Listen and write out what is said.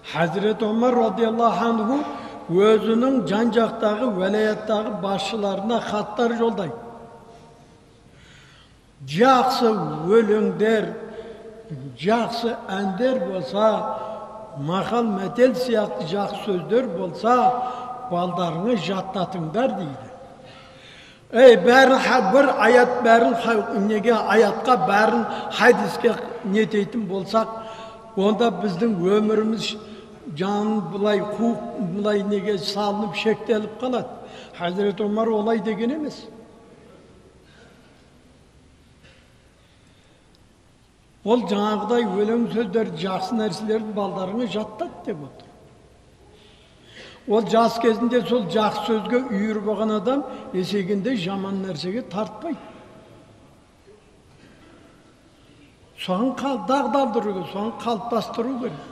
Хазірет Омар радиаллаху анху өзінің жан-жақтағы уәлаяттағы басшыларына хаттар жолдайды. Жақсы өлеңдер, жақсы әндер болса, мақал мәтел сияқты жақсы сөздер болса, балдарыңа жаттатыңдар дейді. Ей, бәрін бір аят, бәрін неге аятқа, бәрін хадиске нетейтін болсақ, онда біздің өміріміз жан былай қуып, былай неге салынып шектеліп қалады. Хазірет Омар олай деген емес. Ол жаңағыдай өлең сөздер, жақсы нәрселерді балдарыңа жаттат деп отыр. Ол жас кезінде сол жақсы сөзге үйір болған адам есейгенде жаман нәрсеге тартпайды. Соны дағдандыру керек, соны қалыптастыру керек.